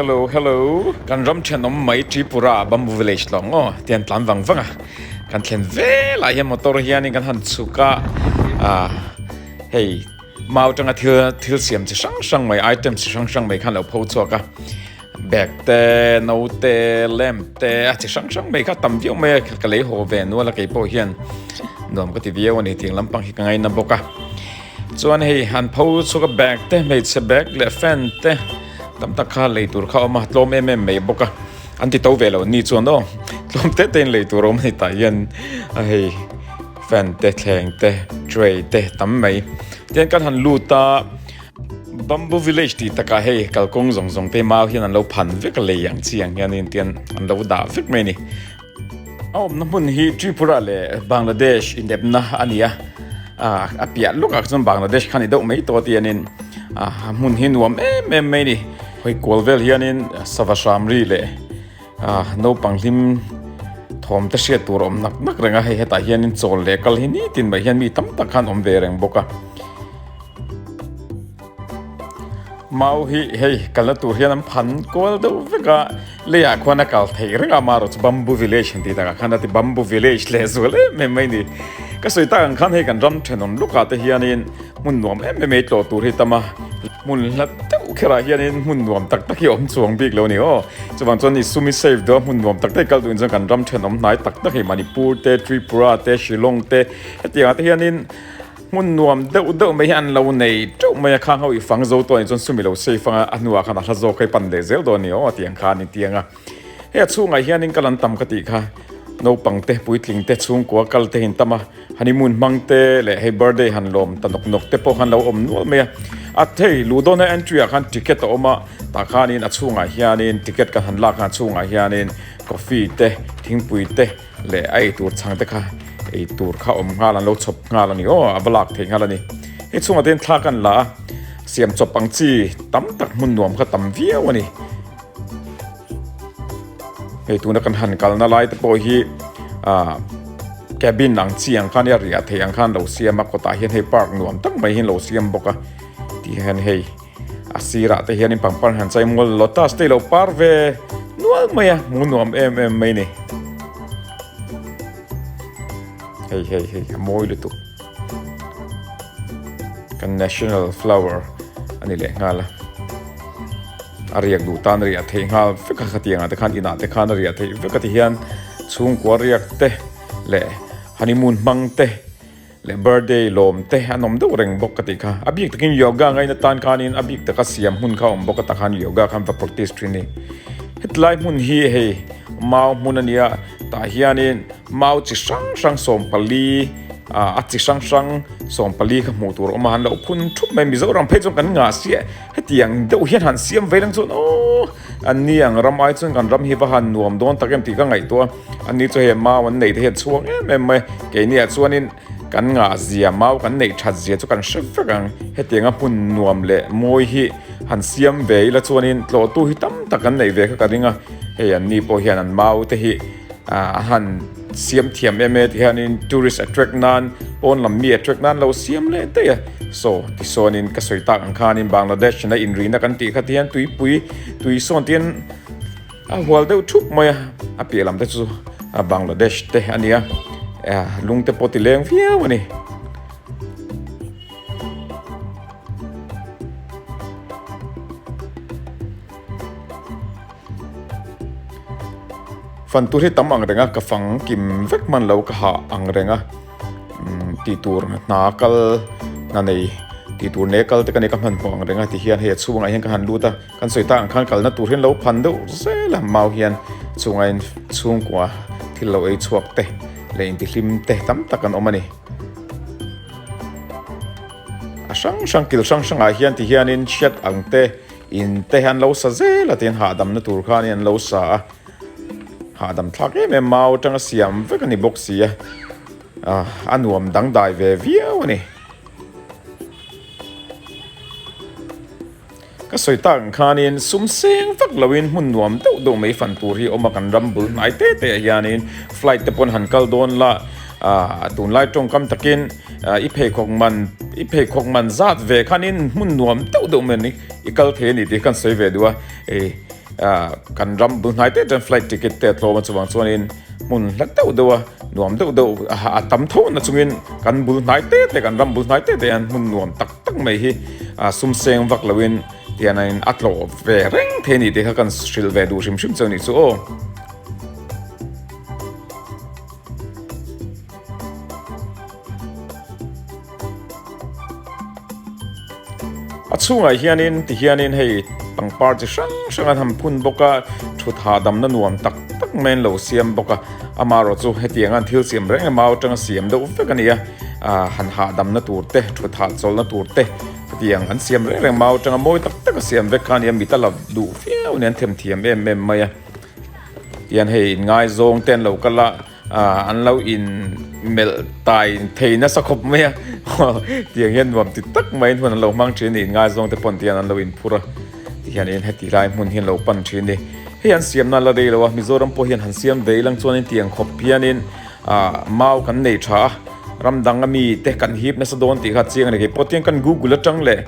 Hello hello kan ram thenawm mai Tripura Bamboo Village tlawng aw tian tlan vang vang a kan thlen velah hian motor hianin kan han chhuk a ah hei mau tanga thil thil siam chi hrang hrang mai item chi hrang hrang mai khan lo pho chhuak a bag te no te lamp te a chi hrang hrang mai kha tam viau mai a ka lei haw ve nual a keipawh hian nuam ka ti viau a ni tiang lampang hi ka ngaina bawk a. Chuan hei han pho chhuak a bag te hmeichhe bag leh fan te tam tak kha lei tur kha a awm a tlawm em em mai bawk a an ti to ve lo ni chuan aw tlawm te te in lei tur a awm a ni tah hian a hei fan te thleng te tray te tam mai tian kan han lut a bamboo village tih takah hei kalkawng zawng zawng te mau hian an lo phan vek a lei ang chi ang hianin tian an lo dah vek mai a ni. A awmna hmun hi Tripura leh Bangladesh inepna a ni a, a piah lawkah chuan Bangladesh kha a ni deuh mai tawh tianin a hmun hi nuam em em mai a ni. Hawi kual vel hianin sava hramri leh naupang hlim thawm te hriat tur a awm nak nak reng a, hei hetah hianin chawl leh kal hi nitin mai hian mi tam tak khan awm ve reng bawk a. Mau hi hei kalna tur hian an phan kual deuh vek a, leiah khuan a kal theih reng a amaherawh chu bamboo village han tih takah khan a ti bamboo village leh zual em em mai a ni. Ka sawi tak ang khan hei kan ram thenawm lukah te hianin hmun nuam em em ei tlawh tur hi tam a, hmun hla deuh kherah hianin hmun nuam tak tak hi a awm chuang bik lo a ni aw. Chuvang chuan i sum i save duh a hmun nuam tak tak i kal duhin chuan kan ram thenawm hnai tak tak hei Manipur te Tripura te Shillong te hetiangah te hianin Hmun nuam deuh deuh mai hi an lo nei teuh mai a, khang ho i fang zo tawh anih chuan sumi lo safe anga a hnuah khan a hla zawk hei pan leh zel dawn a ni aw tih ang khan i tiang a. Hei a chhungah hianin kal an tam ka tih kha naupang te puitling te chhungkua kal te hin tam a, honeymoon hmang te leh hei birthday han lawm ta nawk nawk te pawh khan lo awm nual mai a. A hei luh dawn a entry ah khan ticket a awm a, tah khanin a chhungah hianin ticket kan han lak khan a chhungah hianin coffee te thingpui te, leh a eitur chhang te kha eitur kha awm nghal an lo chhawp nghal a ni aw a va lak thei nghal a ni hei chhungah te hian thla kan la a siam chawp ang chi tam tak hmun nuam kha tam viau a ni hei tuna kan han kalna lai te pawh hi ah cabin ang chi ang khan a riah theih ang khan lo siam a kawtah hian hei park nuam tak mai hi an lo siam bawk a tih hian hei. A sirah te hianin pangpar han chai mual lotus te ilo par ve nual mai a hmu nuam em em mai ni. Hei hei hei a mawi lutuk. Kan national flower ani leh nghal a. A riak duh tan riah theih nghal vek a khatiang ah te khan inah te khan a riah theih vek a ti hian chhungkua riak te leh honeymoon hmang te. Leh birthday lawm te an awm deuh reng bawk ka tih kha. A bik takin yoga ngaina tan khanin a bik taka siam hmun kha a awm bawk a takhan yoga khan va practice thin ni. Hetlai hmun hi hei mau hmun a nia tah hianin mau chi hrang hrang 14 a chi hrang hrang 14 kha hmuh tur a awm a han lo phun thup mai Mizoram phei chuan kan ngah sia hetiang deuh hian han siam vei lang chuan aw an ni ang ram ai chuan kan ram hi va han nuam dawn tak em tih ka ngaihtuah a. Ani chu hei mau an neih te hian chhuak em em mai. Keini ah chuanin kan ngah zia, mau kan neih that zia chu kan hre vek ang. Hetianga hmun nuam leh mawi hi han siam ve ila chuanin tlawhtu hi tam tak an neih ve kha ka ring a. Hei an ni pawh hian an mau te hi a han siam thiam em e ti hianin tourist attract nan pawn lam mi attract nan lo siam leh daih a. Saw tisawn ka sawi tak ang khanin Bangladesh in a inrihna kan tih kha ti hian tuipui tui sawn te hian A hual deuh thup mai a, a piah lam te chu Bangladesh te a nia, lung te pawh ti leng viau a ni. Fan tur hi tam ang reng a, ka fang kim vek hman lo ka hah ang reng a. Tih tur hna kal hna nei tih tur ne kal te ka nei ka hmanhmawh ang reng a ti hian hei a chhungah hian ka han lut a kan sawi tak ang khan kalna tur hian lo phan deuh zel a mau hian chungah in chhungkua thil lo ei chhuak te leh intihlim te tam tak an awm a ni a hrang hrang kil hrang hrangah hian ti hianin chhiat ang te in te an lo sa zel a tin hahdamna tur khanin an lo sa a. Hahdam thlak em em mau atanga siam vek a ni bawk si a, a nuam dangdai ve viau a ni. Ka sawi tak ang khanin sum seng vak loin hmun nuam deuh deuh mai fan tur hi a awm a, kan ram bul hnai te te ah hianin flight te pawn han kal dawn la, tunlai tawngkam takin i pheikhawk man i pheikhawk man zat ve khanin hmun nuam deuh deuh mai i kal thei a ni tih kha kan sawi ve duh a. Ah kan ram bul hnai te chuan flight ticket te a tlawm a chuvang chuanin hmun hla deuh deuh a nuam deuh deuh a tam tho na chungin kan bul hnai te te kan ram bul hnai te te hian hmun nuam tak tak mai hi ah sum seng vak loin tiangin a tlawh ve reng thei a ni tih kha kan hrilh ve duh hrim hrim chu a nih chu aw. A chhungah hianin tihianin hei pangpar chi hrang hrang an han phun bawk a thut hahdamna nuam tak tak mai an lo siam bawk a amaherawh chu hetiang an thil siam reng emaw atanga siam deuh vek a ni a ah han hahdamna tur te thut hahchawlhna tur te hetiang an siam reng reng mau atanga mawi tak tak a siam vek kha a ni a mit a la duh viau a ni an themthiam em em mai a tihian hei inngaizawng te an lo kal a. Ahh an lo in melh tai thei nasa khawp mai a tiang hian nuam ti tak mai in hun an lo hmang thin a ni inngaizawng te pawn tihian an lo in phur a tihian in heti lai hmun hi an lo pan thin a ni hei an siamna a la rei lo a Mizoram pawh hian han siam ve ilang chuan in tiang khawp hian in ahh mau kan nei tha a ram dang ami te kan hip nasa dawn tih kha chiang a ni kei pawh tiang kan google atang leh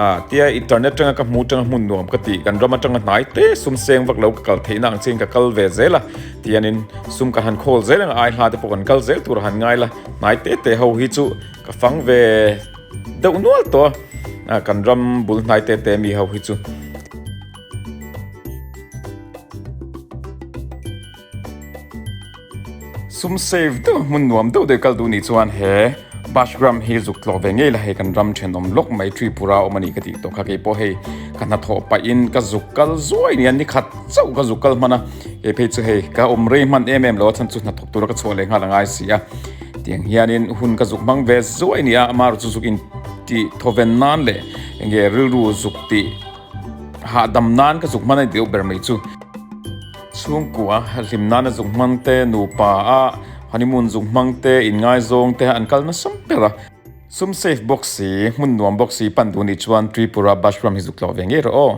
ahh tia internet atanga ka hmu atanga hmun nuam ka tih kan ram atanga hnai te sum seng vak lo ka kal theihna ang chiin ka kal ve zel a. Tianin sum ka han khawl zel ang a, ai hla te pawh kan kal zel tur a han ngai la, hnai te te ho hi chu ka fang ve deuh nual tawh a, kan ram bul hnai te te mi ho hi chu. Sum save deuh hmun nuam deuh deuh kal duh nih chuan he Bashgram hi zuk tlawh ve ngei la hei kan ram thenawm lawk mai Tripura awm a nih ka tih tawh kha keipawh hei ka hnathawh pahin ka zuk kal zuai nia nikhat chauh ka zuk kal hman a. Kei phei chu hei ka awm rei hman em em lo a chhan chu hnathawk tura ka chhuah leh nghal a ngai si a tiang hianin hun ka zuk hmang ve zuai a ni a amaherawh chu zuk in tih thawven nan leh enge rilru zuk tih hahdam nan ka zuk hman a ni deuh ber mai chu. Chhungkua hlim nana zuk hmang te nupa a honeymoon zuk hmang te inngaizawng te an kal nasa ber a. Sum safe bawk si hmun nuam bawk si pan duh nih chuan Tripura Bashram hi zuk tlawh ve ngei rawh aw.